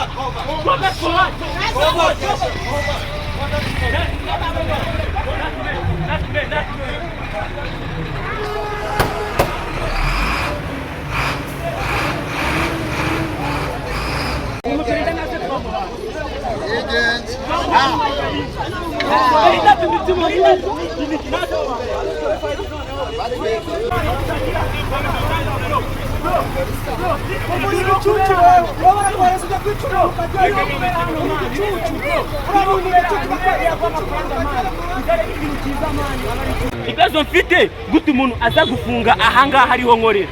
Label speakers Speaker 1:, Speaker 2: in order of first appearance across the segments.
Speaker 1: Go back for what? Go back. Not me, not me. Ibibazo mfite, gute umuntu aza gufunga ahangaha hariho nkorera?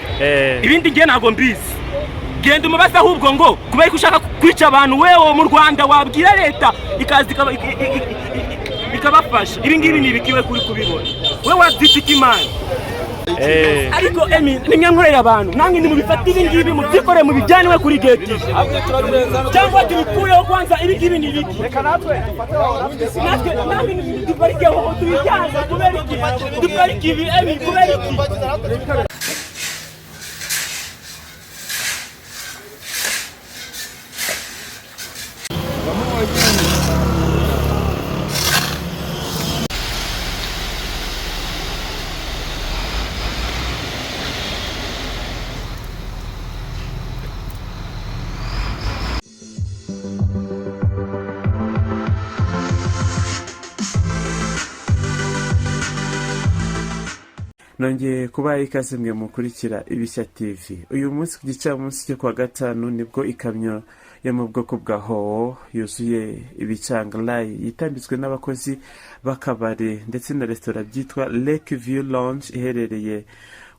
Speaker 1: Ibindi ngiye ntabwo mbizi. Genda umubaze ahubwo ngo kubera ko ushaka kwica abantu. Wewe mu Rwanda wabwira leta ikaza ikabafasha. Ibi ngibi ni ibikiwe kuri kubibona we wabyita iki, man? Ariko emi nimwe nkorera abantu, namwe nimubifate ibi ngibi, mubyikore, mubijyane we kuri gate cyangwa tubikureho kwanza. Ibi ngibi ni ibiki? Natwe namwe duparikeho, tubijyane. Kubera iki duparike ibi, emi? Kubera iki?
Speaker 2: Nongeye kubaha ikaze mwe mukurikira Ibishya TV. Uyu munsi ku gicamunsi cyo kuwa gatanu nibwo ikamyo yo mu bwoko bwa Howo yuzuye ibicangarayi yitambitswe n'abakozi b'akabari ndetse na resitora byitwa Lake View Lounge iherereye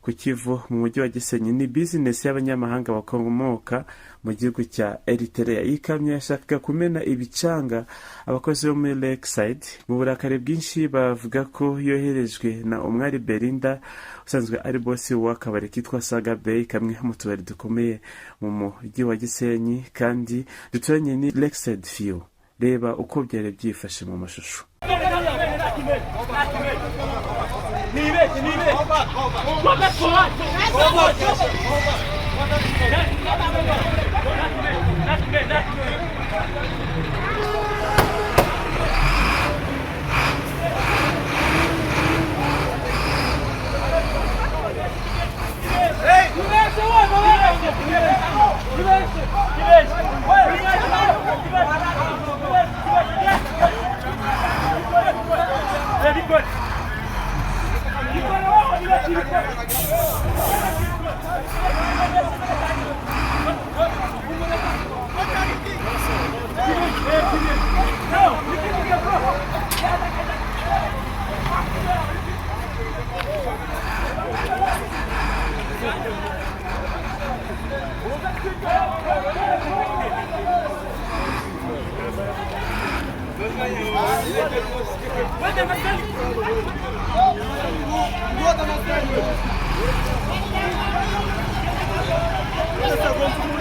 Speaker 2: ku Kivu mu mujyi wa Gisenyi. Ni bizinesi y'abanyamahanga bakomoka mu gihugu cya Eritrea. Iyi kamyo yashakaga kumena ibicanga. Abakozi bo muri Lakeside mu burakari bwinshi bavuga ko yoherejwe na Umwari Belinda usanzwe ari bosi w'akabari kitwa Saga Bay, kamwe mu tubari dukomeye mu mujyi wa Gisenyi kandi duturanye ni Lakeside View. Reba uko byari byifashe mu mashusho.
Speaker 1: Nibeshye, nibeshye. Go back for what? Go back. Not me, not me.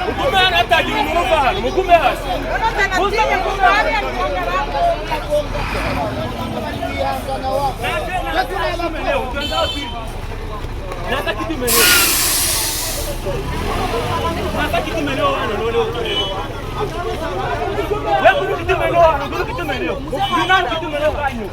Speaker 1: Mugume hano, hatagira umuntu uva hano, mugume hasi. Muze mugume hano. Naza kitu meneo. Naza kitu meneo hano noneho. We kuru kitu meneo hano, kuru kitu meneo. Dunan kitu meneo kanyu.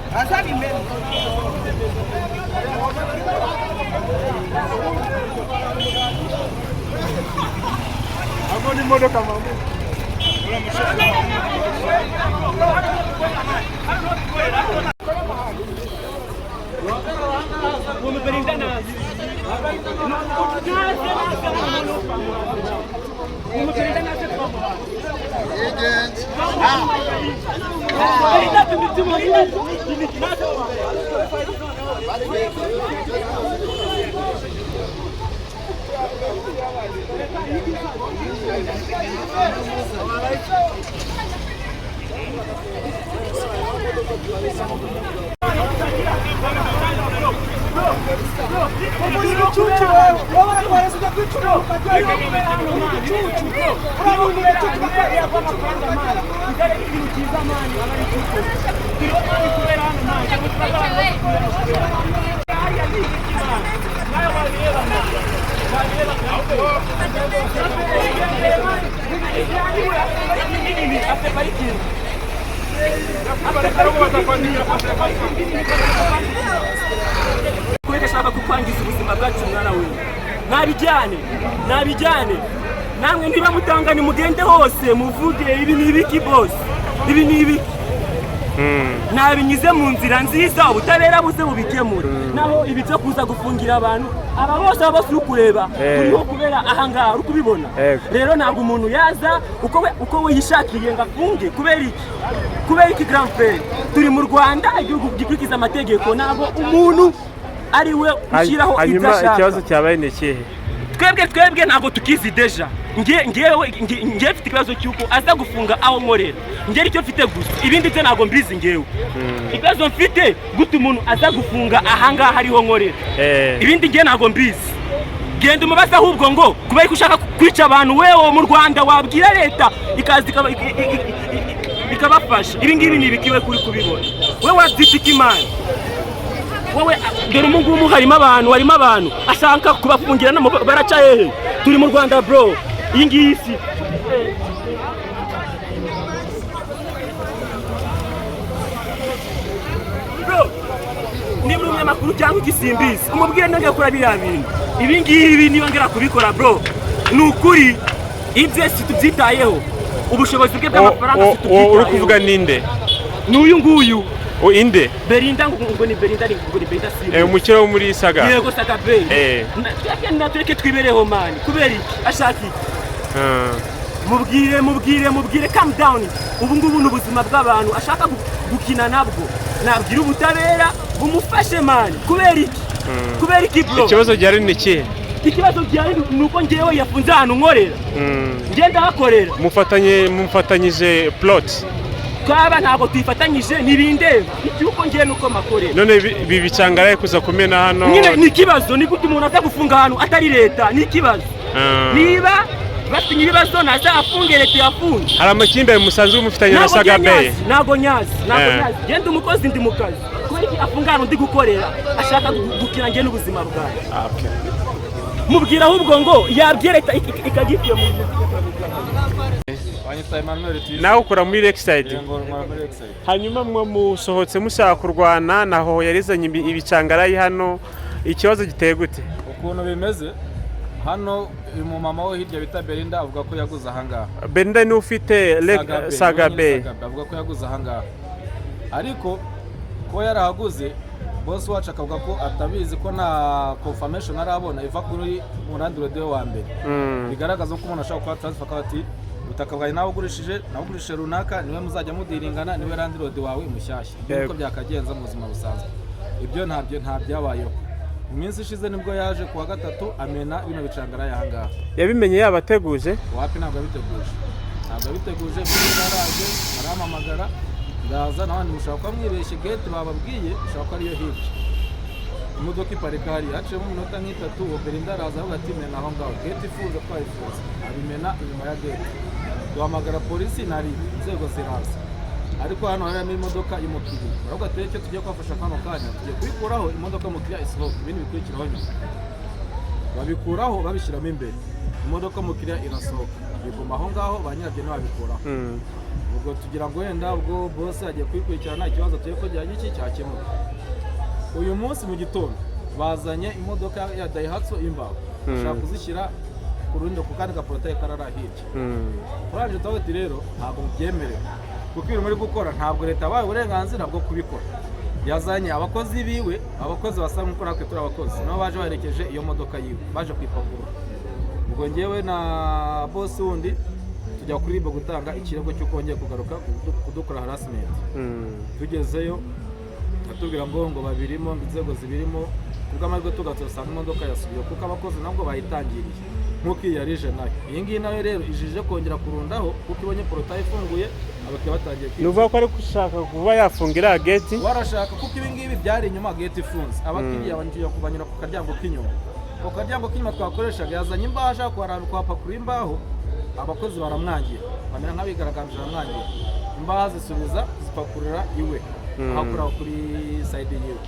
Speaker 1: Kubera ashaka kukwangiza ubuzima bwacu, mwana we, nabijyane, nabijyane. Namwe niba mutanga, nimugende hose muvuge. Ibi ni ibiki, boss? Ibi ni ibiki? Nabinyuze mu nzira nziza, ubutabera buze bubikemure. Naho ibi byo kuza gufungira abantu aba bose, aba bose uri kureba, turiho kubera ahangaha uri kubibona. Rero ntabwo umuntu yaza uko we yishakiye ngo afunge. Kubera iki? Kubera iki, grand frère? Turi mu Rwanda, igihugu gikurikiza amategeko. Ntabwo umuntu ari we ushyiraho ibyo
Speaker 2: Hanyuma
Speaker 1: ashaka.
Speaker 2: ikibazo cyabaye ni ikihe?
Speaker 1: Twebwe ntabwo tukizi déjà. Ngewe nge mfite ikibazo cy'uko aza gufunga aho nkorera. Nge nicyo mfite gusa, ibindi byo ntabwo mbizi. Ngewe ikibazo mfite, gute umuntu aza gufunga ahangaha ariho nkorera? Ibindi nge ntabwo mbizi. Genda umubaze ahubwo ngo kubera ko ushaka kwica abantu. Wewe mu Rwanda wabwira leta ikaza ikabafasha. Ibi ngibi ni ibikiwe kuri kubibona? We wabyita iki, man? Wowe dore ubu ngubu harimo abantu ashaka kubafungira no baraca hehe? Turi mu Rwanda, bro. Iyi ngiyi si bro. Niba uri umunyamakuru cyangwa igisimbizi, umubwire nongera gukora biriya bintu. Ibi ngibi niba ngera kubikora, bro, ni ukuri ibye si tubyitayeho, ubushobozi bwe bw'amafaranga si
Speaker 2: Uwo uri kuvuga
Speaker 1: tubyitayeho.
Speaker 2: ninde?
Speaker 1: Ni uyu nguyu.
Speaker 2: O, inde?
Speaker 1: Belinda, ngo ni Belinda, ngo ni Belinda si
Speaker 2: Umukire wo muri Saga?
Speaker 1: Yego, Saga Bay. Twebwe natureke twibereho, man. Kubera iki? Ashaka iki? Mubwire, mubwire, mubwire calm down. Ubu ngubu ni ubuzima bw'abantu ashaka gukina nabwo. Nabwira ubutabera bumufashe, man. Kubera iki? Kubera iki, bro?
Speaker 2: Ikibazo gihari ni ikihe?
Speaker 1: Ikibazo gihari ni uko ngewe yafunze ahantu nkorera. Nge ndahakorera.
Speaker 2: Mufatanyije plot?
Speaker 1: Twaba ntabwo tuyifatanyije, ntibindeba. Icyuko ngewe nuko makorera.
Speaker 2: None ibi bicangaraye kuza kumena hano?
Speaker 1: Nyine ni ikibazo, ni gute umuntu aza gufunga ahantu atari leta? Ni ikibazo. Niba bafitanye ibibazo, ntazafunge, leta yafunge.
Speaker 2: Hari amakimbirane musanzwe mufitanye na
Speaker 1: Ntabwo
Speaker 2: Saga
Speaker 1: ngiye
Speaker 2: Bay?
Speaker 1: nyazi, ntabwo nyazi, ntabwo nyazi. Genda umukozi, ndi mu kazi. Kubera iki afunga ahantu ndi gukorera? Ashaka gukina nge n'ubuzima bwanjye.
Speaker 2: Ah, okay.
Speaker 1: Mubwira ahubwo ngo yabwiye leta ikagikemura.
Speaker 3: Banyita Emmanuel Tuyise.
Speaker 2: Nawe ukora muri Lakeside?
Speaker 3: Yego, nkora muri Lakeside.
Speaker 2: Hanyuma mwe musohotse mushaka kurwana naho yarizanye ibicangarayi hano, ikibazo giteye gute?
Speaker 3: Ukuntu bimeze hano, uyu mumama wo hirya bita Belinda avuga ko yaguze ahangaha.
Speaker 2: Belinda niwe ufite Saga
Speaker 3: Niwe
Speaker 2: Bay?
Speaker 3: nyiri Saga Bay, avuga ko yaguze ahangaha, ariko kuba yarahaguze, boss wacu akavuga ko atabizi, ko nta confirmation arabona iva kuri landlord we wa mbere bigaragaza ko umuntu ashobora kuba transfer, akaba ati ubutaka bwawe nawe ugurishije, nawe ugurishije runaka, niwe muzajya mudiringana, niwe landlord wawe mushyashya. Ibyo niko byakagenza mu buzima busanzwe. Ibyo ntabyo, nta byabayeho. Mu minsi ishize nibwo yaje kuwa gatatu amena bino bicangaraye ahangaha.
Speaker 2: Yabimenye yabateguje?
Speaker 3: Wapi, ntabwo yabiteguje, ntabwo yabiteguje. Kuko yaraje arampamagara, ndaza n'abandi, mushobora kuba mwibeshye, gate bababwiye ushobora kuba ariyo hirya. Imodoka iparika hariya, haciyemo iminota nk'itatu, uwo Belinda araza avuga ati mena aho ngaho, gate ifunze, twayifunze. Abimena inyuma ya gate, duhamagara polisi nari inzego ziraza, ariko hano harimo imodoka y'umukiriya. Baravuga ati icyo tugiye kubafasha kano kanya, tugiye kuyikuraho, imodoka y'umukiriya isohoka, ibindi bikurikiraho nyuma. Babikuraho, babishyiramo imbere, imodoka y'umukiriya irasohoka, biguma aho ngaho, ba nyirabyo ntibabikuraho. Ubwo tugira ngo wenda ubwo bose agiye kuyikurikirana, ikibazo tuye ko iki cyakemuka. Uyu munsi mu gitondo bazanye imodoka ya Daihatsu imbaho, bashaka kuzishyira ku rundi, ku kandi gaporotaye karara hirya. Turangije tuvuga ati rero ntabwo mubyemerewe, kuko ibintu muri gukora ntabwo leta yabaye uburenganzira bwo kubikora. Yazanye abakozi biwe, abakozi basa nk'uko natwe turi abakozi, nabo baje baherekeje iyo modoka yiwe, baje kuyipakurura. Ubwo ngewe na bosi wundi tujya kuri RIB gutanga ikirego cy'uko bongeye kugaruka kudukora harassment. Tugezeyo atubwira ngo babirimo, ngo inzego zibirimo. Kubw'amahirwe tugatse usanga imodoka yasubiye, kuko abakozi nabwo bayitangiriye nk'uko iyi yarije nayo. Iyi ngiyi nayo rero ijije kongera kurundaho, kuko ibonye porotaye ifunguye, abakiriya batangiye
Speaker 2: Ni ukuvuga ko ari gushaka kuba yafunga iriya gate?
Speaker 3: Warashaka, kuko ibi ngibi byari inyuma gate ifunze, abakiriya banyura ku karyango k'inyuma, ako karyango k'inyuma twakoreshaga. Yazanye imbaho ashaka kuharambika, kuhapakurura imbaho, abakozi baramwangira, bamera nk'abigaragambije, baramwangira, imbaho zisubiza zipakurura iwe. Aho kuri side yiwe.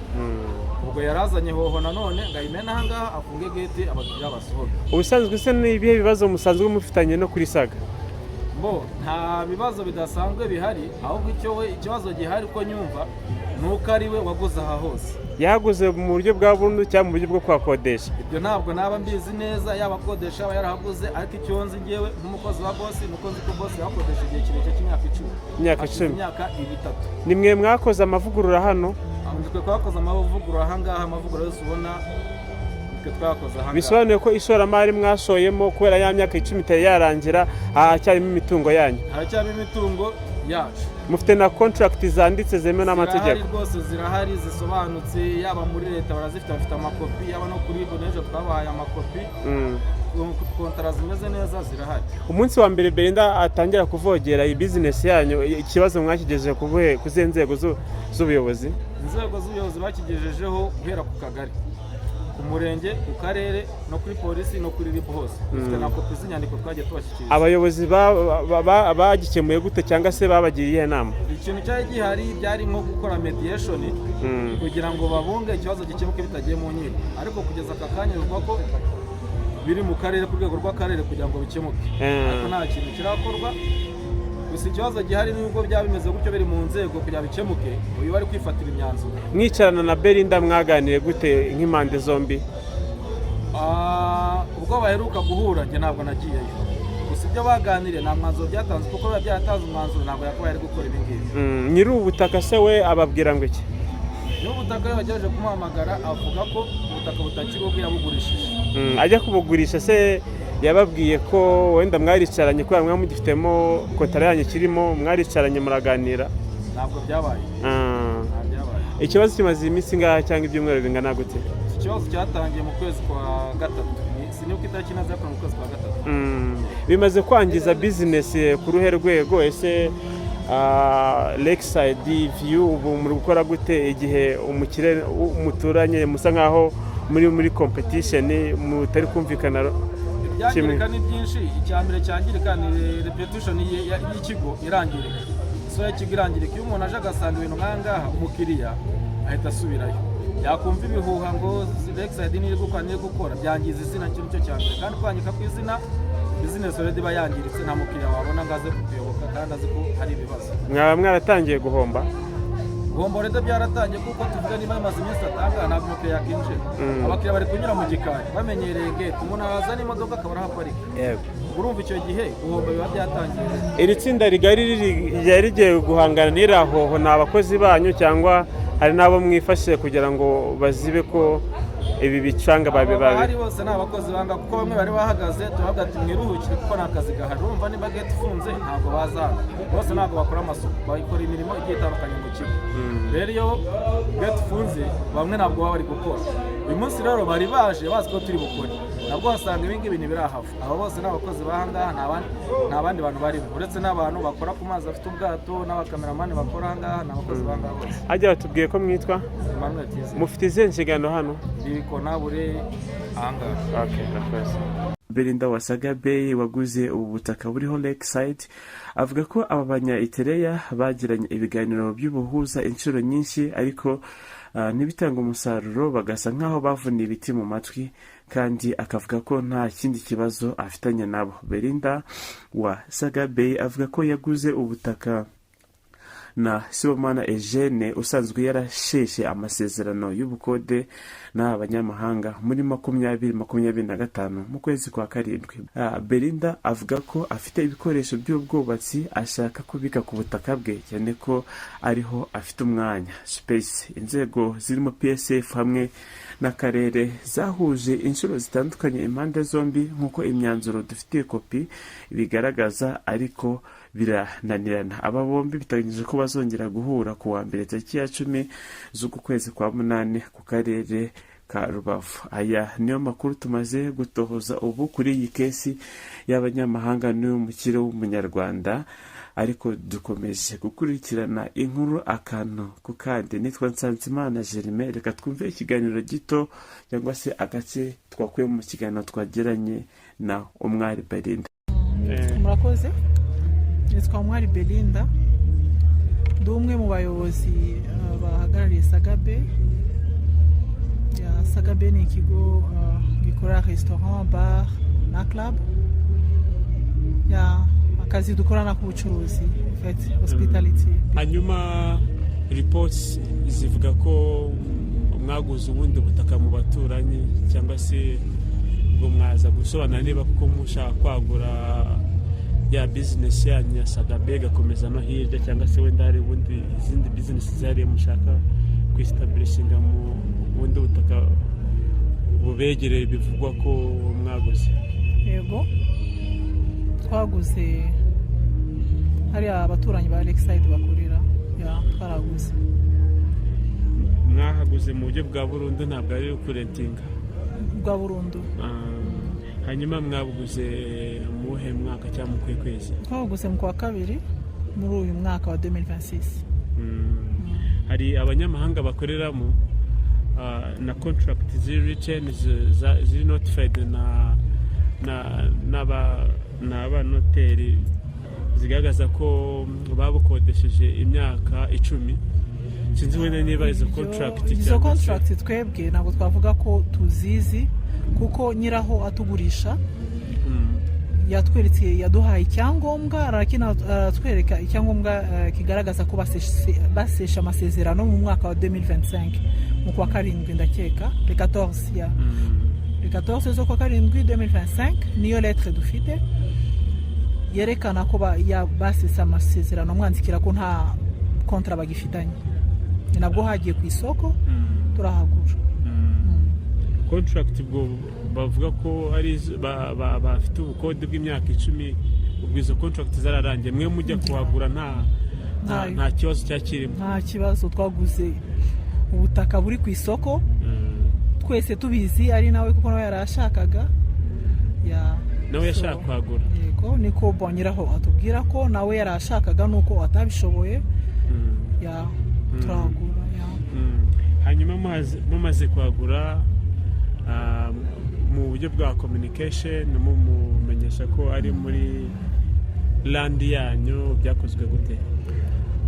Speaker 3: Ubwo yarazanye hoho nanone ngo ayimene ahangaha, afunge gate, abakiriya basohoke.
Speaker 2: Ubusanzwe se ni ibihe bibazo musanzwe mufitanye no kuri Saga?
Speaker 3: Bo nta bibazo bidasanzwe bihari, ahubwo icyo we ikibazo gihari ko nyumva ni uko ari we waguze aha hose.
Speaker 2: Yaguze mu buryo bwa burundu cyangwa mu buryo bwo kuhakodesha?
Speaker 3: Ibyo ntabwo naba mbizi neza, yaba akodesha, yaba yarahaguze, ariko icyo nzi ngewe nk'umukozi wa boss ni uko nzi ko boss yahakodesha igihe kirekire cy'imyaka 10.
Speaker 2: Imyaka
Speaker 3: Hashize
Speaker 2: 10.
Speaker 3: imyaka 3.
Speaker 2: Ni mwe mwakoze amavugurura hano?
Speaker 3: Twe twakoze amavugurura ahangaha, amavugurura yose ubona twe twakoze ahangaha.
Speaker 2: Bisobanuye ko ishoramari mwashoyemo, kubera ya myaka 10 itari yarangira, haracyarimo imitungo yanyu?
Speaker 3: Haracyarimo imitungo yacu.
Speaker 2: Mufite na contract zanditse zemewe n'amategeko?
Speaker 3: Zirahari rwose, zirahari zisobanutse, yaba muri leta barazifite, bafite amakopi, yaba no kuri n'ejo twabahaye amakopi. Kontara zimeze neza zirahari.
Speaker 2: Umunsi wa mbere Belinda atangira kuvogera iyi bizinesi yanyu, ikibazo mwakigejeje ku zihe nzego z'ubuyobozi?
Speaker 3: Inzego z'ubuyobozi bakigejejeho guhera ku kagari, ku murenge, ku karere, no kuri polisi, no kuri RIB hose. Dufite na kopi z'inyandiko twagiye tubashyikiriza.
Speaker 2: Abayobozi bagikemuye gute cyangwa se babagiriye iyihe nama?
Speaker 3: Ikintu cyari gihari byari nko gukora mediation kugira ngo babunge ikibazo gikemuke bitagiye mu nkiko, ariko kugeza aka kanya bivugwa ko biri mu karere, ku rwego rw'akarere, kugira ngo bikemuke, ariko nta kintu kirakorwa. Gusa ikibazo gihari, nubwo byaba bimeze gutyo, biri mu nzego kugira bikemuke, uyu bari kwifatira imyanzuro.
Speaker 2: Mwicarana na Belinda mwaganiriye gute nk'impande zombi?
Speaker 3: Ubwo baheruka guhura njye ntabwo nagiyeyo, gusa ibyo baganiriye nta mwanzuro byatanze, kuko biba byaratanze umwanzuro ntabwo yakabaye ari gukora ibi ngibi.
Speaker 2: Nyiri ubu butaka se we ababwira ngo iki?
Speaker 3: Niba ubutaka iyo bagerageje kumuhamagara avuga ko ubutaka butakiri ubwe, yabugurishije.
Speaker 2: Ajya kubugurisha se yababwiye ko wenda mwaricaranye, kubera mwa mugifitemo kontara yanyu kirimo, mwaricaranye muraganira?
Speaker 3: Ntabwo byabaye. Nta byabaye.
Speaker 2: Ikibazo kimaze iminsi ingahe cyangwa ibyumweru bingana gute?
Speaker 3: Iki kibazo cyatangiye mu kwezi kwa gatatu. Sinibuka itariki neza, ariko ni mu kwezi kwa gatatu.
Speaker 2: Bimaze kwangiza bizinesi ku ruhe rwego? Ese Lakeside View ubu muri gukora gute igihe umukire muturanye musa nkaho muri competition mutari kumvikana
Speaker 3: Ibyangirika ni byinshi. Icya mbere cyangirika ni reputation y'ikigo irangirika, isura y'ikigo irangirika. Iyo umuntu aje agasanga ibintu nk'aha ngaha, umukiriya ahita asubirayo, yakumva ibihuha ngo Lakeside ntiri gukora, ntiri gukora, byangiza izina. Icyo nicyo cya mbere, kandi kwangika ku izina, bizinesi already iba yangiritse, nta mukiriya wabona ngo aze kukuyoboka kandi azi ko hari ibibazo.
Speaker 2: Mwaba mwaratangiye guhomba?
Speaker 3: Guhomba already byaratangiye, kuko tuvuga niba bimaze iminsi atanga, ntabwo umukiriya yakinjira. Abakiriya bari kunyura mu gikari, bamenyereye gate, umuntu araza n'imodoka akaba arahaparika. Urumva icyo gihe guhomba biba byatangiye.
Speaker 2: Iri tsinda rigari ryari rigiye guhangana n'iriya hoho ni abakozi banyu cyangwa hari n'abo mwifashishije kugira ngo bazibe ko ibi bicanga babi
Speaker 3: Aba
Speaker 2: babi
Speaker 3: bahari bose ni abakozi banga, kuko bamwe bari bahagaze turavuga ati mwiruhukire kuko nta kazi gahari. Urumva niba gate ifunze ntabwo baza hano bose, ntabwo bakora amasuku, bakora imirimo igiye itandukanye mu kigo. Rero iyo gate ifunze bamwe ntabwo baba bari gukora. Uyu munsi rero bari baje bazi ko turi bukore, nabwo wasanga ibi ngibi ntibirahava. Aba bose ni abakozi b'aha ngaha, nta bandi bantu barimo uretse n'abantu bakora ku mazi bafite ubwato n'abakameramani bakora aha ngaha, ni abakozi b'aha ngaha bose.
Speaker 2: Hajya batubwiye ko mwitwa?
Speaker 3: Emmanuel Tizi.
Speaker 2: Mufite izihe nshingano hano?
Speaker 3: Ndi kontabure aha ngaha.
Speaker 2: Okay, murakoze. Belinda Wasaga Bay waguze ubu butaka buriho Lakeside avuga ko aba banya Eritrea bagiranye ibiganiro by'ubuhuza inshuro nyinshi, ariko ntibitanga umusaruro, bagasa nk'aho bavuniye ibiti mu matwi, kandi akavuga ko nta kindi kibazo afitanye nabo. Belinda wa Saga Bay avuga ko yaguze ubutaka na Sibomana Eugene usanzwe yarasheshe amasezerano y'ubukode n'aba banyamahanga muri 2025 mu kwezi kwa karindwi. Belinda avuga ko afite ibikoresho by'ubwubatsi ashaka kubika ku butaka bwe, cyane ko ariho afite umwanya space. Inzego zirimo PSF hamwe n'akarere zahuje inshuro zitandukanye impande zombi, nk'uko imyanzuro dufitiye kopi bigaragaza, ariko birananirana. Aba bombi biteganyije ko bazongera guhura ku wa mbere tariki ya 10 z'uku kwezi kwa munani ku karere ka Rubavu. Aya niyo makuru tumaze gutohoza ubu kuri iyi case y'abanyamahanga n'uyu mukire w'umunyarwanda, ariko dukomeje gukurikirana inkuru akantu ku kandi. Nitwa Nsanzimana Jerime. Reka twumve ikiganiro gito cyangwa se agace twakuye mu kiganiro twagiranye na Umwari Belinda.
Speaker 4: Murakoze, nitwa Umwari Belinda. Ndi umwe mu bayobozi bahagarariye Sagabe. Ya Sagabe ni ikigo gikora restaurant, bar na club. Ya, akazi dukora ni ak'ubucuruzi, en fait, hospitality.
Speaker 2: Hanyuma reports zivuga ko mwaguze ubundi butaka mu baturanyi, cyangwa se ngo mwaza gusobanura niba kuko mushaka kwagura ya business yanyu ya Sagabe igakomeza no hirya, cyangwa se wenda hari ubundi izindi business zihariye mushaka kwistablishinga mu bundi butaka bubegereye bivugwa ko mwaguze.
Speaker 4: Yego, twaguze hariya abaturanyi ba Lakeside bakorera. Ya, twaraguze.
Speaker 2: Mwahaguze mu buryo bwa burundu, ntabwo ari ukurentinga?
Speaker 4: Bwa burundu.
Speaker 2: Hanyuma mwabuguze mu wuhe mwaka cyangwa mu kuhe kwezi?
Speaker 4: Twabuguze mu kwa kabiri muri uyu mwaka wa 2026.
Speaker 2: Hari abanyamahanga bakoreramo, na contract ziri written, ziri notified na n'abanoteri, zigaragaza ko babukodesheje imyaka 10. Sinzi wenda niba izo contract
Speaker 4: Izo
Speaker 2: cyangwa se-
Speaker 4: contract twebwe ntabwo twavuga ko tuzizi, kuko nyiraho atugurisha yatweretse, yaduhaye icyangombwa, aratwereka icyangombwa kigaragaza ko baseshe amasezerano mu mwaka wa 2025 mu kwa karindwi, ndakeka le 14 ya le 14 z'ukwa karindwi 2025. Niyo lettre dufite yerekana ko basese amasezerano, mwandikira ko nta contrat bagifitanye. Ni nabwo hagiye ku isoko, turahagura.
Speaker 2: Contract ubwo bavuga ko ari bafite ubukode bw'imyaka 10, ubwo izo contract zararangiye mwe mujya kuhagura,
Speaker 4: Ntayo.
Speaker 2: nta kibazo cyakirimo?
Speaker 4: Nta kibazo. Twaguze ubutaka buri ku isoko, twese tubizi, ari nawe, kuko nawe yarashakaga ya
Speaker 2: Nawe yashaka kuhagura?
Speaker 4: Yego, niko bongeraho atubwira ko nawe yarashakaga nuko atabishoboye. Ya, turahagura, ya.
Speaker 2: Hanyuma mumaze kuhagura, mu buryo bwa communication mumumenyesha ko ari muri land yanyu, byakozwe gute?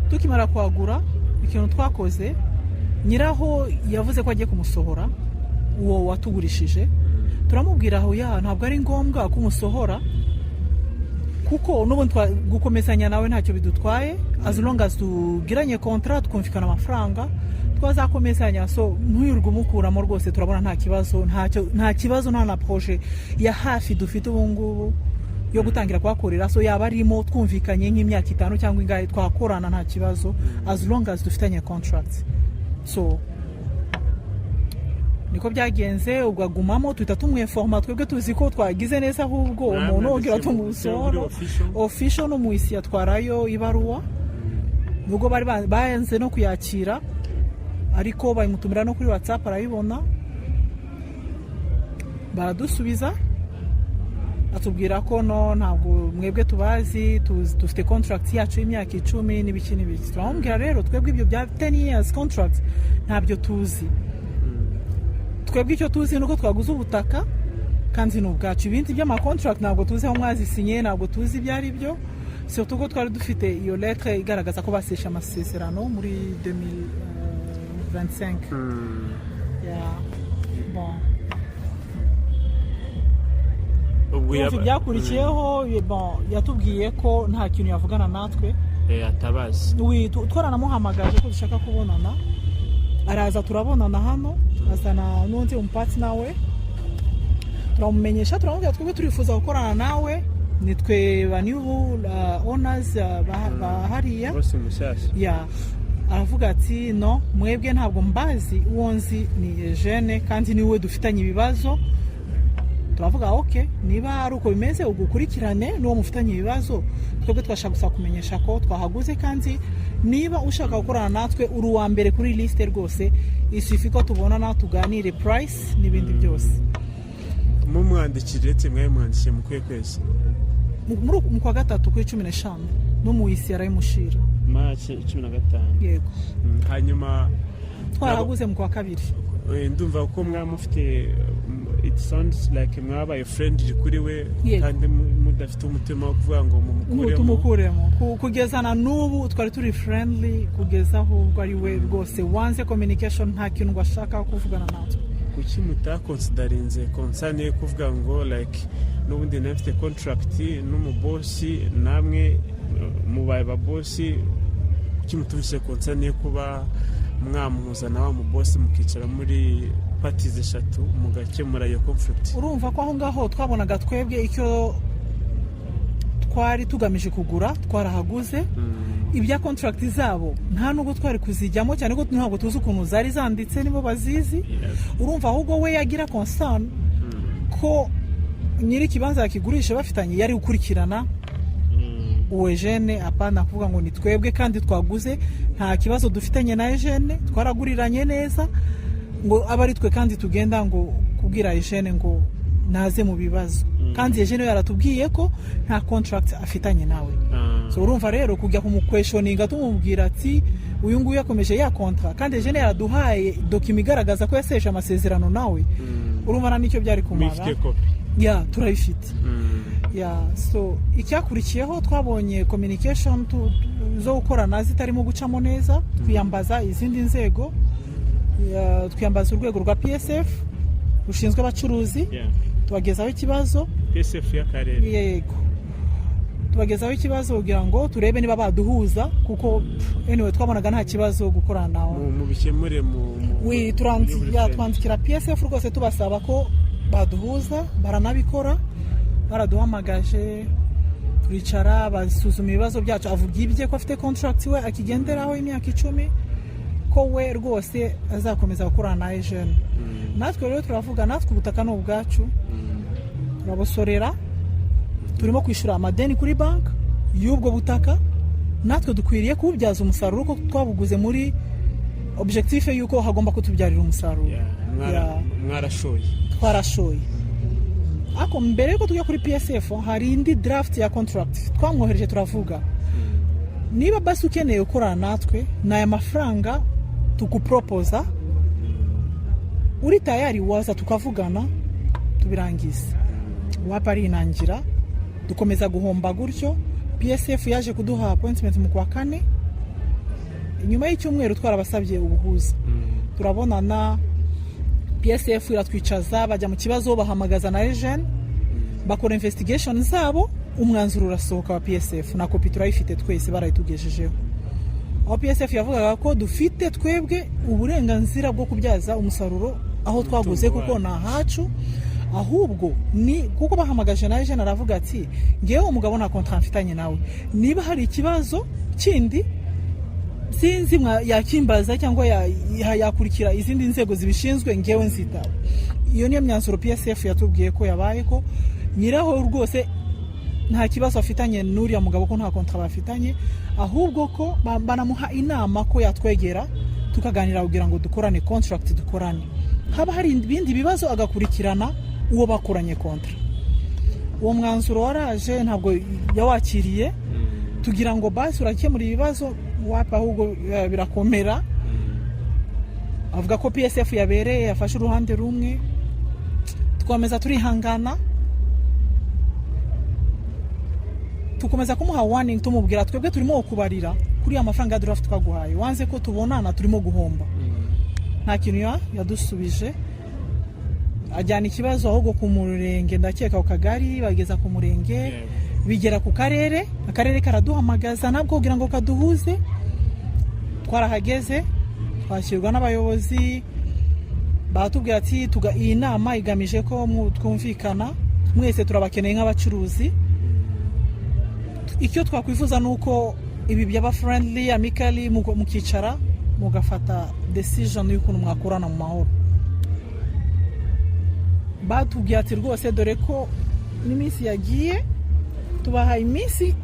Speaker 4: Tukimara kuhagura, ikintu twakoze, nyiraho yavuze ko agiye kumusohora uwo watugurishije. Turamubwira aho ya ntabwo ari ngombwa ko umusohora, kuko n'ubundi gukomezanya nawe ntacyo bidutwaye, as long as tugiranye contrat, twumvikana amafaranga, twazakomezanya. So ntuyirirwe umukuramo rwose, turabona nta kibazo, ntacyo, nta kibazo, nta na projet ya hafi dufite ubu ngubu yo gutangira kuhakorera. So yaba arimo twumvikanye nk'imyaka 5 cyangwa ingahe, twakorana nta kibazo, as long as dufitanye contract. So niko byagenze, ubwo agumamo, tuhita tumweforma. Twebwe tuzi ko twagize neza, ahubwo umuntu wongera tumusohora official no mu isi yatwarayo ibaruwa, nubwo bari banze no kuyakira, ariko bayimutumira no kuri WhatsApp arayibona. Baradusubiza, atubwira ko no, ntabwo mwebwe tubazi, dufite contract yacu y'imyaka 10 n'ibiki n'ibiki. Turamubwira rero, twebwe ibyo bya 10 years contract ntabyo tuzi. Twebwe icyo tuzi ni uko twaguze ubutaka kandi ni ubwacu. Ibindi by'amacontract ntabwo tuzi aho mwazisinye, ntabwo tuzi ibyo ari byo, surtout ko twari dufite iyo lettre igaragaza ko baseshe amasezerano muri 2025. Yeah. Bon.
Speaker 2: Ubwo
Speaker 4: Urumva, ibyakurikiyeho, bon, yatubwiye ko nta kintu yavugana natwe.
Speaker 2: Atabazi.
Speaker 4: Oui, twaranamuhamagaje ko dushaka kubonana, araza turabonana hano, azana n'undi umupati nawe, turamumenyesha, turamubwira twebwe turifuza gukorana nawe, nitwe ba new owners ba hariya.
Speaker 2: Bose mushyashya.
Speaker 4: Ya, aravuga ati: "No, mwebwe ntabwo mbazi, uwo nzi ni Eugene kandi niwe dufitanye ibibazo." Turavuga: "Ok, niba ari uko bimeze, ugukurikirane n'uwo mufitanye ibibazo. Twebwe twashaka gusa kumenyesha ko twahaguze, kandi niba ushaka gukorana natwe uri uwa mbere kuri liste rwose, isufi ko tubonana tuganire price n'ibindi byose."
Speaker 2: Mumwandikire ndetse mwabimwandikiye mu kuhe kwezi?
Speaker 4: Mu kwa gatatu kuri 15, no mu isi yarayimushira.
Speaker 2: March 15?
Speaker 4: Yego.
Speaker 2: Hanyuma
Speaker 4: Twaraguze mu kwa kabiri.
Speaker 2: Ndumva ko mwaba mufite It sounds like mwabaye friendly kuri we
Speaker 4: Yego.
Speaker 2: kandi mudafite umutima wo kuvuga ngo mumukuremo.
Speaker 4: Tumukuremo. Kugeza na n'ubu twari turi friendly, kugeza ahubwo ari we rwose wanze communication, nta kintu ngo ashaka kuvugana natwe.
Speaker 2: Kuki mutaconsiderinze concern yo kuvuga ngo like n'ubundi nafite contract n'umubosi, namwe mubaye ababosi? Kuki mutumvise concern yo kuba mwamuhuza na wa mubosi, mukicara muri parties eshatu, mugakemura iyo conflict?
Speaker 4: Urumva ko aho ngaho twabonaga twebwe icyo twari tugamije kugura twarahaguze. Ibya contract zabo nta nubwo twari kuzijyamo cyane ko ntabwo tuzi ukuntu zari zanditse, nibo bazizi. Urumva ahubwo we yagira concern ko nyiri ikibanza yakigurisha bafitanye, yari gukurikirana uwo Eugene, apana kuvuga ngo ni twebwe kandi twaguze, nta kibazo dufitanye na Eugene, twaraguriranye neza, ngo abe ari twe kandi tugenda ngo kubwira Eugene ngo naze mu bibazo, kandi Eugene we yaratubwiye ko nta contract afitanye nawe. So urumva rero kujya kumuquestioninga tumubwira ati uyu nguyu yakomeje ya contrat, kandi Eugene yaraduhaye document igaragaza ko yaseje amasezerano nawe, urumva nta n'icyo byari kumara.
Speaker 2: Mufite kopi?
Speaker 4: Ya, turayifite. Ya, so icyakurikiyeho twabonye communication zo gukorana zitarimo gucamo neza, twiyambaza izindi nzego. Ya, twiyambaza urwego rwa PSF rushinzwe abacuruzi, tubagezaho ikibazo.
Speaker 2: PSF y'akarere?
Speaker 4: Yego, tubagezaho ikibazo kugira ngo turebe niba baduhuza, kuko anyway twabonaga nta kibazo gukorana nawe.
Speaker 2: Mubikemure
Speaker 4: We
Speaker 2: muri buri
Speaker 4: ya
Speaker 2: friend.
Speaker 4: Twandikira PSF rwose tubasaba ko baduhuza, baranabikora, baraduhamagaje turicara, basuzuma ibibazo byacu, avuga ibye ko afite contract we akigenderaho imyaka 10, ko we rwose azakomeza gukorana na Eugene. Natwe rero turavuga, natwe ubutaka ni ubwacu, turabusorera, turimo kwishyura amadeni kuri banki y'ubwo butaka, natwe dukwiriye kuwubyaza umusaruro kuko twabuguze muri objectif y'uko hagomba kutubyarira umusaruro.
Speaker 2: Yeah, mwarashoye.
Speaker 4: Twarashoye, ariko mbere yuko tujya kuri PSF hari indi draft ya contract twamwohereje, turavuga niba basi ukeneye gukorana natwe, ni aya mafaranga tukuproposa, uri tayari waza tukavugana tubirangize. Wapa, arinangira, dukomeza guhomba gutyo. PSF yaje kuduha appointment mu kwa kane, nyuma y'icyumweru twarabasabye ubuhuza, turabonana, PSF iratwicaza, bajya mu kibazo, bahamagaza na Eugene, bakora investigation zabo, umwanzuro urasohoka wa PSF, na kopi turayifite twese, barayitugejejeho, aho PSF yavugaga ko dufite twebwe uburenganzira bwo kubyaza umusaruro aho twaguze kuko ni ahacu. Ahubwo ni kuko bahamagaje na Eugene, aravuga ati ngewe umugabo nta contrat mfitanye nawe, niba hari ikibazo kindi sinzi yakimbaza cyangwa yakurikira izindi nzego zibishinzwe, ngewe nzitaba. Iyo niyo myanzuro PSF yatubwiye ko yabaye, ko nyiraho rwose nta kibazo afitanye n'uriya mugabo, ko nta contrat bafitanye, ahubwo ko banamuha inama ko yatwegera tukaganira kugira ngo dukorane contract, dukorane, haba hari ibindi bibazo agakurikirana uwo bakoranye contrat. Uwo mwanzuro waraje, ntabwo yawakiriye, tugira ngo basi urakemura ibibazo, wapa, ahubwo birakomera, avuga ko PSF yabereye yafashe uruhande rumwe. Twameza turihangana, tukomeza kumuha warning, tumubwira twebwe turimo kubarira kuri ya mafaranga ya draft twaguhaye, wanze ko tubonana, turimo guhomba. Nta kintu yadusubije, ajyana ikibazo ahubwo ku murenge, ndakeka ku kagari, bageza ku murenge, bigera ku karere, akarere karaduhamagaza nabwo kugira ngo kaduhuze. Twarahageze, twakirwa n'abayobozi, baratubwira ati iyi nama igamije ko twumvikana, mwese turabakeneye nk'abacuruzi, icyo twakwifuza ni uko ibi byaba friendly, amically, mukicara mugafata decision y'ukuntu mwakorana mu mahoro. Batubwiye ati rwose dore ko n'iminsi yagiye, tubahaye iminsi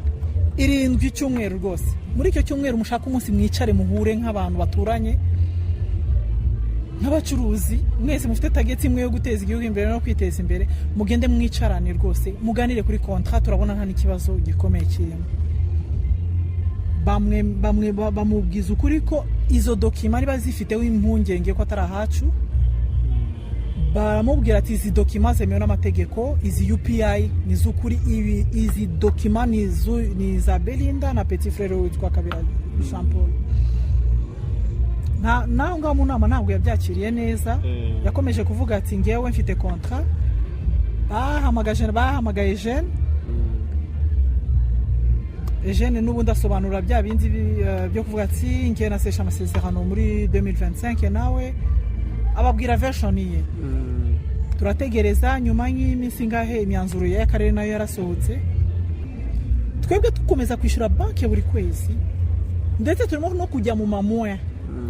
Speaker 4: 7, icyumweru rwose, muri icyo cyumweru mushake umunsi mwicare muhure nk'abantu baturanye, nk'abacuruzi mwese mufite target imwe yo guteza igihugu imbere no kwiteza imbere, mugende mwicarane rwose muganire kuri contrat, turabona nta n'ikibazo gikomeye kirimo. Bamwe bamwe bamubwiza ukuri ko izo document niba zifiteho impungenge ko atari ahacu. Baramubwira ati: "Izi documents zemewe n'amategeko, izi UPI ni iz'ukuri, ibi izi documents ni iza Belinda na petit frère witwa Kabira Jean Paul." Nta naho ngaho mu nama ntabwo yabyakiriye neza. Yakomeje kuvuga ati: "Ngewe mfite contrat." Bahamagaye Jeune. Eugene n'ubundi asobanura bya bindi byo kuvuga ati: "Ngewe naseshe amasezerano muri 2025." Nawe ababwira version ye. Turategereza, nyuma y'iminsi ingahe imyanzuro y'akarere nayo yarasohotse. Twebwe dukomeza kwishyura banki buri kwezi, ndetse turimo no kujya mu mamoya.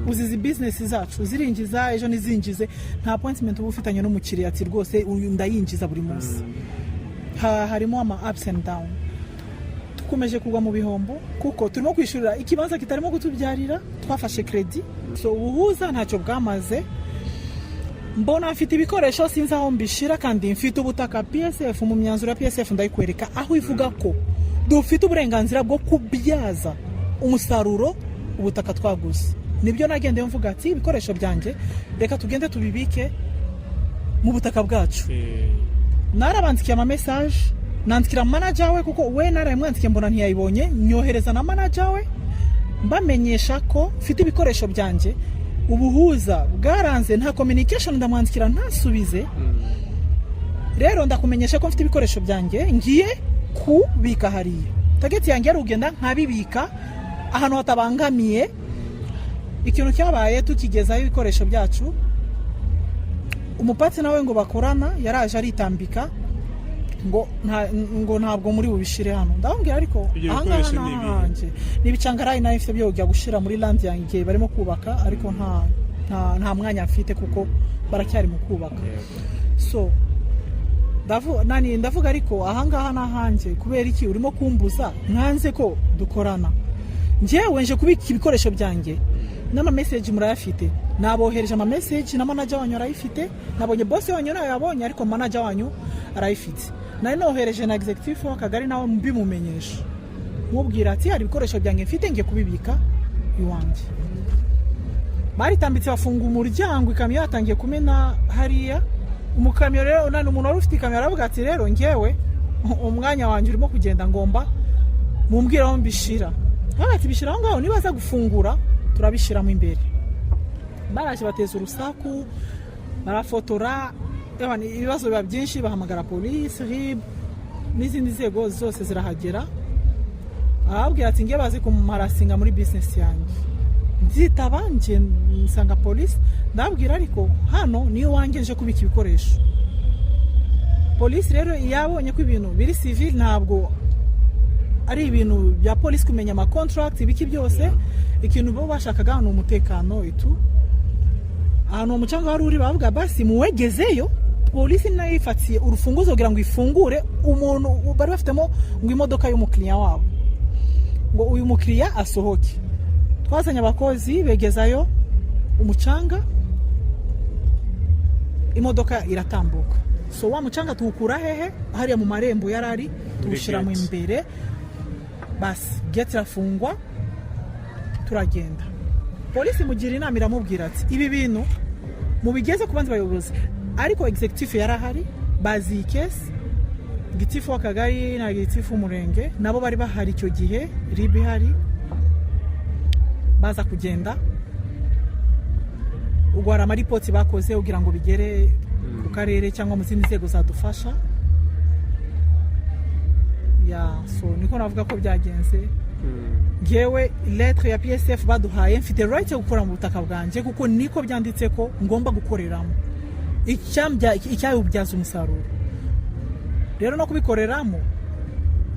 Speaker 4: Uzi izi bizinesi zacu zirinjiza, ejo ntizinjize. Nta appointment uba ufitanye n'umukiriya ati: "Rwose uyu ndayinjiza buri munsi." Harimo ama ups and down. Dukomeje kugwa mu bihombo kuko turimo kwishyurira ikibanza kitarimo kutubyarira, twafashe crédit. So ubuhuza ntacyo bwamaze. Mbona mfite ibikoresho, sinzi aho mbishyira, kandi mfite ubutaka. PSF, mu myanzuro ya PSF ndayikwereka aho ivuga ko dufite uburenganzira bwo kubyaza umusaruro ubutaka twaguze. Nibyo nagendeye mvuga ati: "Ibikoresho byanjye reka tugende tubibike mu butaka bwacu." Narabandikiye ama message, nandikira manager we, kuko we narayimwandikiye mbona ntiyayibonye, nyohereza na manager we, mbamenyesha ko mfite ibikoresho byanjye, ubuhuza bwaranze, nta communication, ndamwandikira ntasubize. Rero ndakumenyesha ko mfite ibikoresho byanjye ngiye kubika hariya. Target yanjye yari ugenda nkabibika ahantu hatabangamiye. Ikintu cyabaye, tukigezaho ibikoresho byacu, umupatsi nawe ngo bakorana yaraje aritambika ngo ntabwo muri bubishire hano. Ndababwira ariko
Speaker 2: Ibyo
Speaker 4: ahangaha
Speaker 2: bikoresho ni ibihe?
Speaker 4: Ntahanjye ni ibicangarayi nayo mfite byo kujya gushyira muri land yanjye barimo kubaka, ariko nta mwanya mfite kuko baracyari mu kubaka. So nani ndavuga ariko ahangaha ni ahanjye, kubera iki urimo kumbuza? Mwanze ko dukorana. Njyewe nje kubika ibikoresho byanjye n'ama message murayafite, nabohereje ama message, na manager wanyu arayifite. Nabonye boss wanyu nawe yabonye, ariko manager wanyu arayifite. Nari nohereje na executive w'akagari nawe mbimumenyesha, mubwira ati: "Hari ibikoresho byanjye mfite, ngiye kubibika iwanjye." Baritambitse bafunga umuryango, ikamyo yatangiye kumena hariya. Umukamyo rero nani, umuntu wari ufite ikamyo aravuga ati: "Rero ngewe umwanya wanjye urimo kugenda, ngomba mumbwire aho mbishira." Aravuga ati: "Bishyira aho ngaho, nibaza gufungura turabishyiramo imbere." Baraje bateza urusaku, barafotora. Ewa, ibibazo biba byinshi, bahamagara polisi, RIB n'izindi nzego zose zirahagera. Arababwira ati: "Ngiye bazi kumarasinga muri bizinesi yanjye." Nzitaba nje nsanga polisi, ndababwira ariko hano niyo wanjye nje kubika ibikoresho. Polisi rero yabonye ko ibintu biri civil, ntabwo ari ibintu bya polisi kumenya ama contract ibiki byose. Ikintu bo bashakaga ni umutekano itu ahantu uwo mucanga wari uri. Bavuga basi muwegezeyo. Polisi nayo yifatiye urufunguzo kugira ngo ifungure umuntu bari bafitemo ngo imodoka y'umukiriya wabo, ngo uyu mukiriya asohoke. Twazanye abakozi begezayo umucanga, imodoka iratambuka. So wa mucanga tuwukura hehe? Hariya mu marembo yari ari, tuwushyira mu
Speaker 2: gate.
Speaker 4: imbere. Basi gate irafungwa, turagenda. Polisi imugira inama, iramubwira ati: "Ibi bintu mubigeze ku bandi bayobozi." Ariko executive yari ahari, bazi iyi case, gitifu w'akagari na gitifu w'umurenge nabo bari bahari icyo gihe, RIB ihari. Baza kugenda, ubwo hari amaripoti bakoze kugira ngo bigere ku karere cyangwa mu zindi nzego zadufasha. Ya, so niko navuga ko byagenze. Ngewe lettre ya PSF baduhaye, mfite right yo gukora mu butaka bwanjye kuko niko byanditse ko ngomba gukoreramo, icyabibyaza umusaruro. Rero no kubikoreramo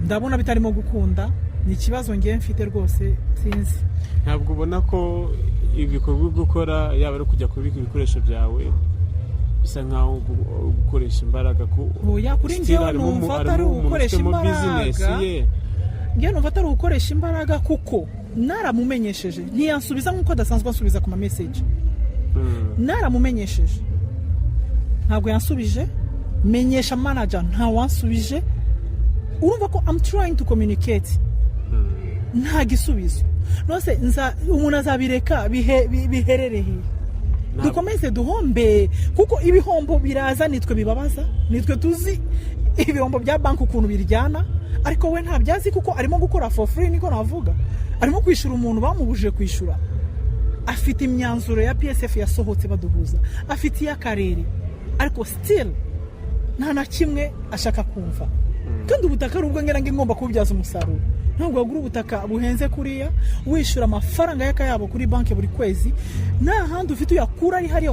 Speaker 4: ndabona bitarimo gukunda, ni ikibazo ngewe mfite rwose, sinzi.
Speaker 2: Ntabwo ubona ko ibikorwa uri gukora, yaba ari kujya kubika ibikoresho byawe, bisa nkaho gukoresha imbaraga ku
Speaker 4: Oya, kuri
Speaker 2: still
Speaker 4: njyewe
Speaker 2: harimo
Speaker 4: numva
Speaker 2: harimo
Speaker 4: atari
Speaker 2: umuntu
Speaker 4: ugukoresha
Speaker 2: ufitemo
Speaker 4: imbaraga.
Speaker 2: business ye.
Speaker 4: Ngewe numva atari ugukoresha imbaraga kuko naramumenyesheje ntiyansubiza nk'uko adasanzwe ansubiza ku ma message. Naramumenyesheje ntabwo yansubije, menyesha manager ntawansubije. Urumva ko I'm trying to communicate, nta gisubizo. Nose umuntu azabireka biherere he? Dukomeze duhombe, kuko ibihombo biraza, nitwe bibabaza, nitwe tuzi ibihombo bya banki ukuntu biryana, ariko we ntabyazi kuko arimo gukora for free, niko navuga. Arimo kwishyura umuntu bamubujije kwishyura. Afite imyanzuro ya PSF yasohotse baduhuza, afite iy'akarere, ariko still nta na kimwe ashaka kumva. Kandi ubutaka ari ubwo ngira ngo ngomba kububyaza umusaruro. Ntabwo wagura ubutaka buhenze kuriya, wishyura amafaranga y'akayabo kuri banki buri kwezi, nta handi ufite uyakura, ari hariya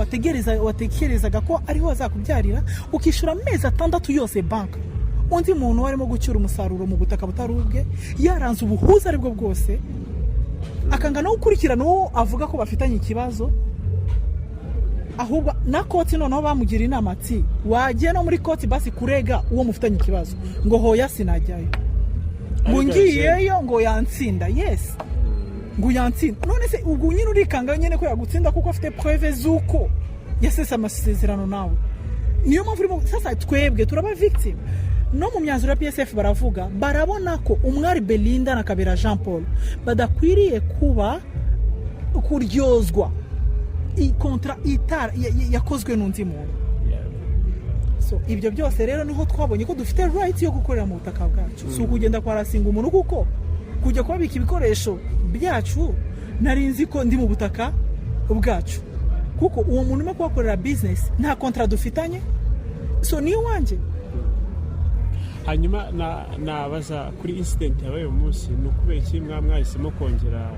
Speaker 4: watekerezaga ko ariho azakubyarira, ukishyura amezi 6 yose banki. Undi muntu arimo gucyura umusaruro mu butaka butari ubwe, yaranze ubuhuza aribwo bwose, akanga no gukurikirana uwo avuga ko bafitanye ikibazo. Ahubwo na court noneho bamugira inama ati: "Wagiye no muri court basi kurega uwo mufitanye ikibazo?" Ngo: "Hoya, sinajyayo," ngo ngiyeyo ngo yantsinda. Yes, ngo yantsinda. None se ubwo nyine urikanga nyine ko yagutsinda, kuko afite preuve z'uko yasese amasezerano nawe? Niyo mpamvu urimo sasa twebwe turaba victim. No mu myanzuro ya PSF baravuga, barabona ko Umwari Belinda na Kabera Jean Paul badakwiriye kuba kuryozwa iyi contrat itara yakozwe n'undi muntu. So ibyo byose rero niho twabonye ko dufite right yo gukorera mu butaka bwacu, si ukugenda kwarasinga umuntu, kuko kujya kubabika ibikoresho byacu nari nzi ko ndi mu butaka bwacu, kuko uwo muntu urimo kuhakorera business nta contrat dufitanye, so niyo wanjye.
Speaker 2: Hanyuma nabaza kuri incident yabaye uyu munsi: ni ukubera iki mwahisemo kongera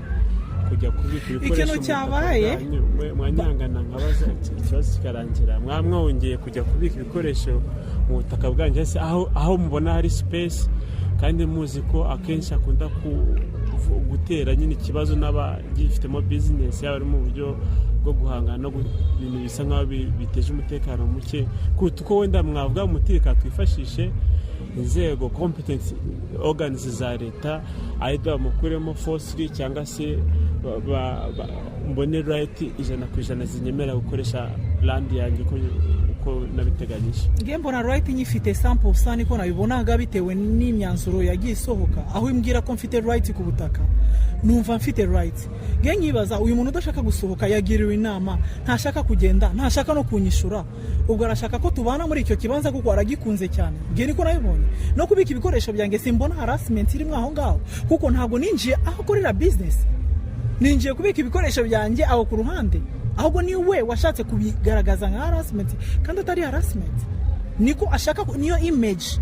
Speaker 2: kujya kubika ibikoresho
Speaker 4: Ikintu
Speaker 2: mu butaka
Speaker 4: cyabaye-
Speaker 2: bwanyu? Mwanyangana nkabaza, ikibazo kikarangira. Mwongeye kujya kubika ibikoresho mu butaka bwanyu, cyangwa se aho mubona hari space, kandi muzi ko akenshi akunda gutera nyine ikibazo n'abagifitemo business, yaba ari mu buryo bwo guhangana no ibintu bisa nk'aho biteje umutekano muke, kuruta uko wenda mwavuga muti: "Reka twifashishe inzego competent organs za leta, either bamukuremo forcefully cyangwa se mbone right 100% zinyemera gukoresha land yanjye uko nabiteganyije"?
Speaker 4: Nge mbona right nyifite 100%, niko nabibonaga, bitewe n'imyanzuro yagiye isohoka aho imbwira ko mfite right ku butaka. Numva mfite right. Nge nkibaza, uyu muntu udashaka gusohoka, yagiriwe inama, ntashaka kugenda, ntashaka no kunyishura, ubwo arashaka ko tubana muri icyo kibanza kuko aragikunze cyane. Nge niko nabibonye. No kubika ibikoresho byanjye simbona harassment irimo aho ngaho, kuko ntabwo ninjiye aho akorera business, ninjiye kubika ibikoresho byanjye aho ku ruhande. Ahubwo ni we washatse kubigaragaza nka harassment kandi atari harassment. Niko ashaka, niyo image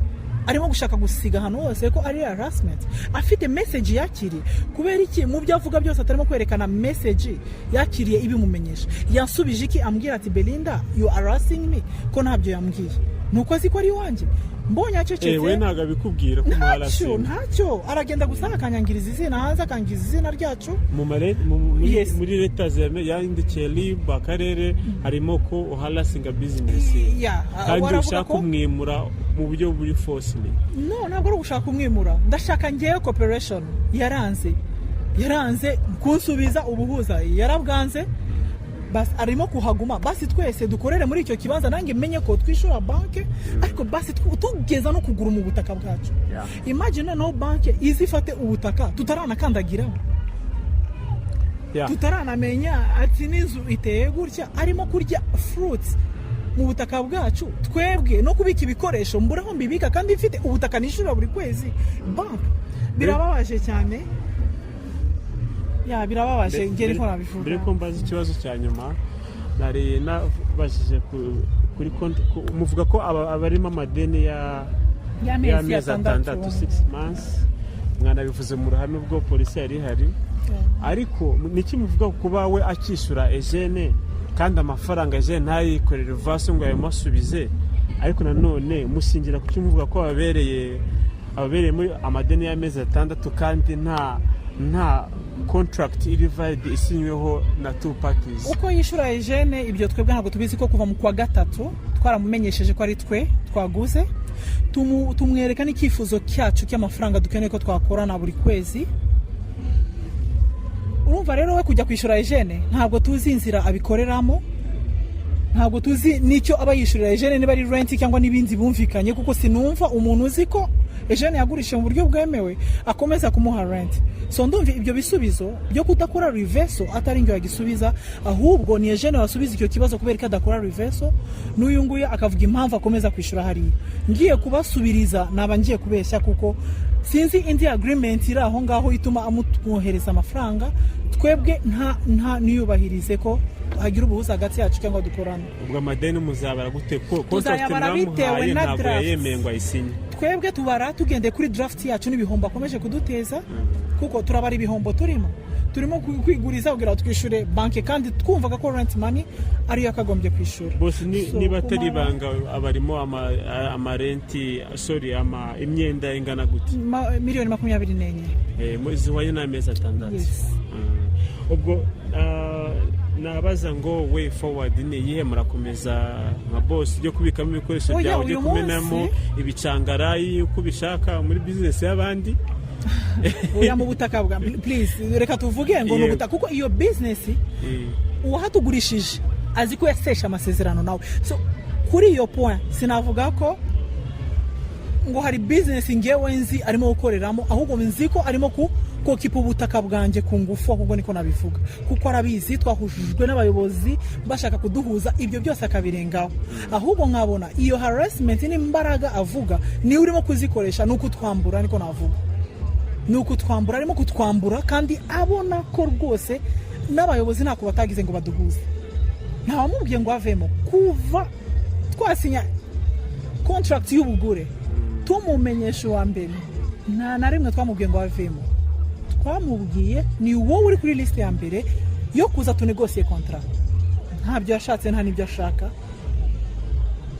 Speaker 4: arimo gushaka gusiga ahantu hose ko ari harassment. Afite message yakiriye. Kubera iki mu byo avuga byose atarimo kwerekana message yakiriye ibimumenyesha? Yansubije iki ambwira ati: "Belinda, you are harassing me"? Ko ntabyo yambwiye, nuko azi ko ari iwanjye. Mbonye acecetse.
Speaker 2: We ntabwo abikubwira ko
Speaker 4: Ntacyo.
Speaker 2: muharasinga?
Speaker 4: Ntacyo. Aragenda gusa akanyangiriza izina hanze, akangiza izina ryacu.
Speaker 2: Mu mare- mu- muri,
Speaker 4: Yes.
Speaker 2: muri leta yandikiye RIB akarere harimo ko uharassinga business kandi
Speaker 4: waravuga
Speaker 2: ushaka kumwimura mu buryo buri forcefully.
Speaker 4: No, ntabwo ari ugushaka kumwimura. Ndashaka ngewe cooperation. Yaranze kunsubiza ubuhuza, yarabwanze. Basi arimo kuhaguma, basi twese dukorere muri icyo kibanza, nanjye menye ko twishyura banke, ariko basi tugeza no kugura mu butaka bwacu. Imagine noneho banke izifate ubutaka tutaranakandagiramo, tutaranamenya ati n'inzu iteye gutya. Arimo kurya fruits mu butaka bwacu, twebwe no kubika ibikoresho mbura aho mbibika, kandi mfite ubutaka nishyura buri kwezi banki. Birababaje cyane, ya, birababaje. Ngeri ko nabivuga.
Speaker 2: Mbere ko mbaza ikibazo cya nyuma, nari nabajije kuri konti, muvuga ko abarimo amadeni ya
Speaker 4: y'amezi
Speaker 2: y'amezi
Speaker 4: 6.
Speaker 2: 6, 6 months, mwanabivuze mu ruhame ubwo polisi yari ihari. Ariko niki muvuga kuba we akishyura Ejene, kandi amafaranga Ejene ntayikorere vasi ngo yayamusubize? Ariko nanone mushingira ku cyo muvuga ko ababereye muri amadeni y'amezi 6, kandi nta contract iri valid isinyweho na two parties?
Speaker 4: Uko yishyura Ejene, ibyo twebwe ntabwo tubizi, ko kuva mu kwa gatatu twaramumenyesheje ko ari twe twaguze, tumwereka n'icyifuzo cyacu cy'amafaranga dukeneye ko twakorana buri kwezi. Urumva rero, we kujya kwishyura Ejene, ntabwo tuzi inzira abikoreramo, ntabwo tuzi n'icyo aba yishyurira Ejene, niba ari rent cyangwa n'ibindi bumvikanye, kuko sinumva umuntu uzi ko Eugene yagurishije mu buryo bwemewe, akomeza kumuha rent. So ndumva ibyo bisubizo byo kudakora reversal atari njye wagisubiza, ahubwo ni Eugene wasubiza icyo kibazo, kubera ko adakora reversal, n'uyu nguyu akavuga impamvu akomeza kwishyura hariya. Ngiye kubasubiriza naba ngiye kubeshya, kuko sinzi indi agreement iri aho ngaho ituma amwohereza amafaranga, twebwe nta niyubahirize ko hagira ubuhuza hagati yacu cyangwa dukorana.
Speaker 2: Ubwo amadeni muzabara gute ko contract
Speaker 4: Tuzayabara bitewe
Speaker 2: mwamuhaye
Speaker 4: na
Speaker 2: ntabwo
Speaker 4: draft.
Speaker 2: yayemeye ngo ayisinye?
Speaker 4: Twebwe tubara tugendeye kuri draft yacu n'ibihombo akomeje kuduteza, kuko turabara ibihombo turimo kwiguriza kugira ngo twishyure banki, kandi twumvaga ko rent money ariyo yakagombye kwishyura.
Speaker 2: Bose
Speaker 4: So,
Speaker 2: niba atari
Speaker 4: kumara-
Speaker 2: ibanga, abarimo amarent, sorry, imyenda ingana gute?
Speaker 4: Miliyoni 24.
Speaker 2: Zihwanye n'amezi 6.
Speaker 4: Yes.
Speaker 2: Ubwo nabaza ngo way forward ni iyihe? Murakomeza nka boss ujye kubikamo ibikoresho
Speaker 4: Oya,
Speaker 2: byawe, ujye
Speaker 4: uyu
Speaker 2: kumenamo
Speaker 4: munsi-
Speaker 2: ibicangarayi uko ubishaka muri business y'abandi?
Speaker 4: Oya, mu butaka bwa, please, reka tuvuge ngo ni ubutaka, kuko iyo business uwahatugurishije azi ko yaseshe amasezerano nawe. So kuri iyo point sinavuga ko ngo hari business ngewe nzi arimo gukoreramo, ahubwo nzi ko arimo ku kokipa ubutaka bwanjye ku ngufu, ahubwo niko nabivuga, kuko arabizi twahujijwe n'abayobozi bashaka kuduhuza, ibyo byose akabirengaho. Ahubwo nkabona iyo harassment n'imbaraga avuga niwe urimo kuzikoresha, ni ukutwambura, niko navuga, ni ukutwambura, arimo kutwambura, kandi abona ko rwose n'abayobozi ntako batagize ngo baduhuze. Ntawamubwiye ngo avemo. Kuva twasinya contract y'ubugure, tumumenyesha uwa mbere, nta na rimwe twamubwiye ngo avemo. Twamubwiye ni wowe uri kuri lisite ya mbere yo kuza tunegosiye contrat. Ntabyo yashatse, nta n'ibyo ashaka.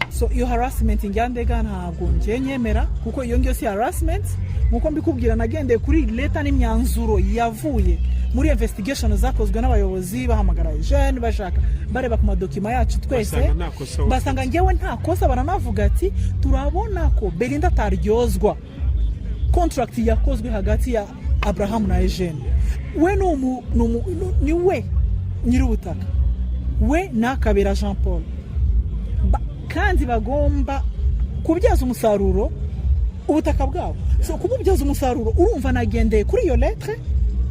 Speaker 4: So iyo harassment njyandega ntabwo njye nyemera, kuko iyo ngiyo si harassment. Nkuko mbikubwira, nagendeye kuri leta n'imyanzuro yavuye muri investigation zakozwe n'abayobozi, bahamagara Eugene, bashaka bareba ku madocuments yacu twese.
Speaker 2: Basanga nta kosa wowe
Speaker 4: Basanga ngewe nta kosa. Baranavuga ati turabona ko Belinda ataryozwa contract yakozwe hagati ya Abraham na Eugene. We ni we nyir'ubutaka, we n'Akabera Jean Paul. Kandi bagomba kubyaza umusaruro ubutaka bwabo. So kububyaza umusaruro, urumva nagendeye kuri iyo lettre,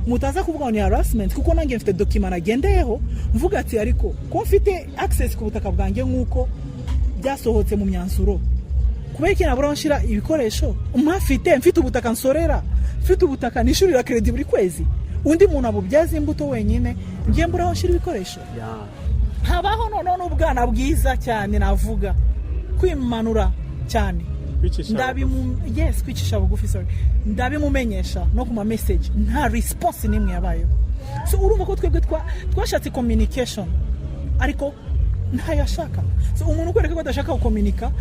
Speaker 4: mutaza kuvuga ngo ni harassment, kuko nanjye mfite document nagendeyeho mvuga ati ariko ko mfite access ku butaka bwanjye nk'uko byasohotse mu myanzuro, kubera iki nabura aho nshyira ibikoresho mpafite? Mfite ubutaka nsorera, mfite ubutaka nishyurira crédit buri kwezi, undi muntu abubyaza imbuto wenyine, ngiye mbura aho nshyira ibikoresho. Habaho noneho n'ubwana bwiza cyane, navuga kwimanura cyane.
Speaker 2: Kwicisha.
Speaker 4: Yes, kwicisha bugufi, sorry. Ndabimumenyesha no ku ma message, nta response n'imwe yabayeho. So urumva ko twebwe twashatse communication, ariko ntayo ashaka. So umuntu ukwereka ko adashaka gukominika,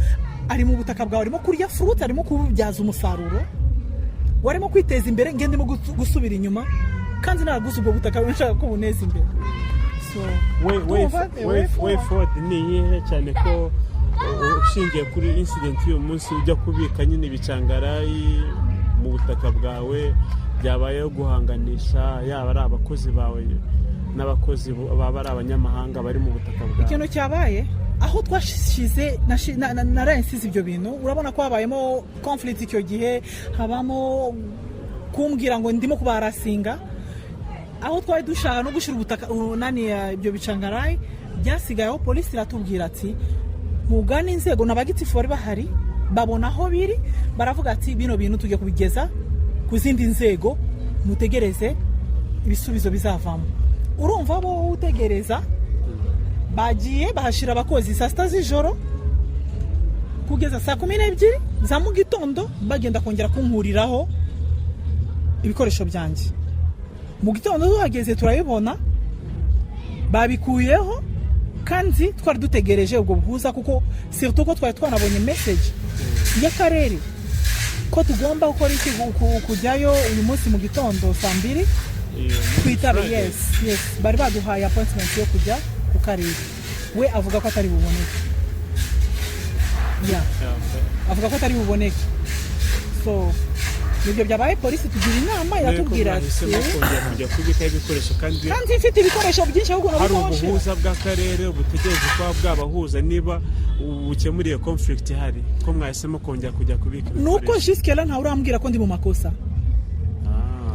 Speaker 4: ari mu butaka bwawe, arimo kurya fruit, arimo kububyaza umusaruro, warimo kwiteza imbere, nge ndimo gusubira inyuma, kandi naraguze ubwo butaka nshaka ko buneza imbere. So ndumva the way
Speaker 2: way
Speaker 4: forward.
Speaker 2: Forward ni iyihe, cyane ko ushingiye kuri incident y'uyu munsi ujya kubika nyine ibicangarayi mu butaka bwawe, byabayeho guhanganisha yaba ari abakozi bawe n'abakozi baba ari abanyamahanga bari mu butaka bwawe?
Speaker 4: Ikintu cyabaye aho twashize naraye nsize ibyo bintu, urabona ko habayemo conflict icyo gihe, habamo kumbwira ngo ndimo kubaharasinga. Aho twari dushaka no gushyira ubutaka nani ibyo bicangarayi byasigayeho, polisi iratubwira ati mugane inzego. N'abagitifu bari bahari, babona aho biri, baravuga ati bino bintu tujya kubigeza ku zindi nzego, mutegereze ibisubizo bizavamo. Urumva bo utegereza, bagiye bahashyira abakozi saa 6 z'ijoro kugeza saa 12 za mu gitondo, bagenda kongera kunkuriraho ibikoresho byanjye. Mu gitondo tuhageze turabibona babikuyeho, kandi twari dutegereje ubwo buhuza, kuko surtout ko twari twanabonye message y'akarere ko tugomba gukora iki, kujyayo uyu munsi mu gitondo saa 2 twitabe.
Speaker 2: Friday.
Speaker 4: Yes, bari baduhaye appointment yo kujya ku karere. We avuga ko atari buboneke, yeah. Avuga ko atari buboneke, so Nibyo byabaye. Polisi tugira inama, iratubwira ati
Speaker 2: Mwahisemo kongera kujya kubikaho ibikoresho kandi
Speaker 4: Kandi mfite ibikoresho byinshi, ahubwo
Speaker 2: hari
Speaker 4: nabuze aho nshira.
Speaker 2: ubuhuza bw'akarere butegereje kuba bwabahuza niba bukemuriye conflict ihari, ko mwahisemo kongera kujya kubika
Speaker 4: Nuko
Speaker 2: ibikoresho?
Speaker 4: jusque là ntawe urambwira ko ndi mu makosa.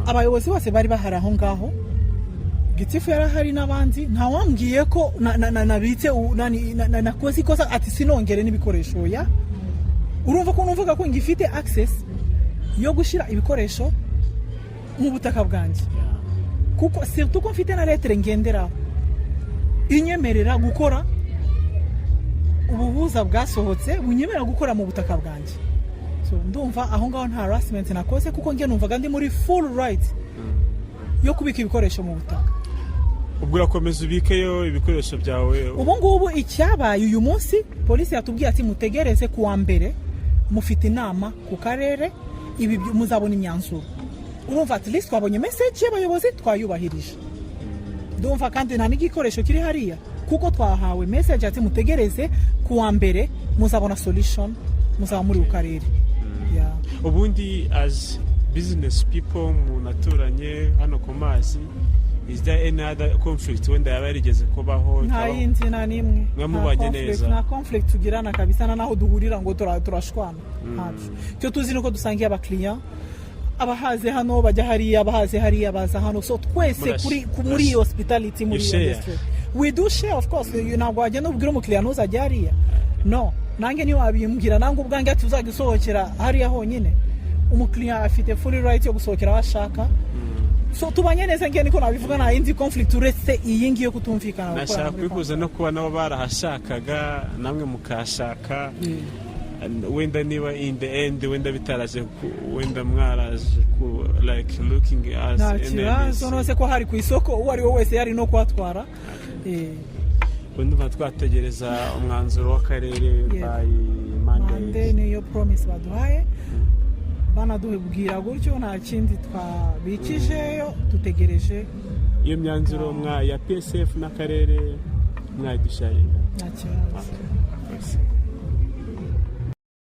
Speaker 4: Abayobozi bose bari bahari aho ngaho, gitifu yarahari n'abandi, ntawambwiye ko nabitse nakoze ikosa, ati sinongere n'ibikoresho. Ya, urumva ko numvuga ko ngifite access yo gushyira ibikoresho mu butaka bwanjye, kuko surtout ko mfite na lettre ngenderaho inyemerera gukora, ubuhuza bwasohotse bunyemerera gukora mu butaka bwanjye. So ndumva aho ngaho nta harassment nakoze, kuko njye numvaga ndi muri full right yo kubika ibikoresho mu butaka.
Speaker 2: Ubwo urakomeza ubikeyo ibikoresho byawe?
Speaker 4: Ubu ngubu icyabaye uyu munsi, polisi yatubwiye ati mutegereze ku wa mbere, mufite inama ku karere, ibi muzabona imyanzuro. Urumva, at least twabonye message y'abayobozi, twayubahirije. Ndumva kandi nta n'igikoresho kiri hariya, kuko twahawe message ati mutegereze ku wa mbere, muzabona solution, muzaba muri ku karere. Yeah.
Speaker 2: Ubundi as business people munaturanye hano ku mazi, is there any other conflict wenda yaba yarigeze kubaho?
Speaker 4: Nta yindi, nta n'imwe.
Speaker 2: Mwe mubanye
Speaker 4: Nta conflict,
Speaker 2: neza.
Speaker 4: nta conflict tugirana kabisa, na naho duhurira ngo turashwana, ntabyo. Icyo tuzi ni uko dusangiye abakiriya, abahaze hano bajya hariya, abahaze hariya baza hano, so twese kuri muri hospitality, muri
Speaker 2: You
Speaker 4: iyo
Speaker 2: share.
Speaker 4: industry, we do share, of course. Ntabwo wagenda ubwira umukiriya ntuzajya hariya. No, nanjye ntiwabimbwira, nanjye ubwanjye ati uzajya usohokera hariya honyine. Umukiriya afite full right yo gusohokera aho ashaka. So tubanye neza, ngiye niko nabivuga, nta yindi conflict uretse iyi ngiyi yo kutumvikana gukorana
Speaker 2: Nashaka
Speaker 4: muri
Speaker 2: kwihuza no kuba nabo barahashakaga, namwe mukahashaka. Wenda niba in the end wenda bitaraje wenda mwaraje ku like looking as
Speaker 4: Nta
Speaker 2: enemies.
Speaker 4: kibazo, nose ko hari ku isoko, uwo ari we wese yari no kuhatwara.
Speaker 2: Ubu ndumva twategereza umwanzuro w'akarere by Monday.
Speaker 4: Monday niyo promise baduhaye, banadubwira gutyo, nta kindi twabikijeyo, dutegereje.
Speaker 2: Iyo myanzuro mwa ya PSF n'akarere mwayidusharinga?
Speaker 4: Nta kibazo.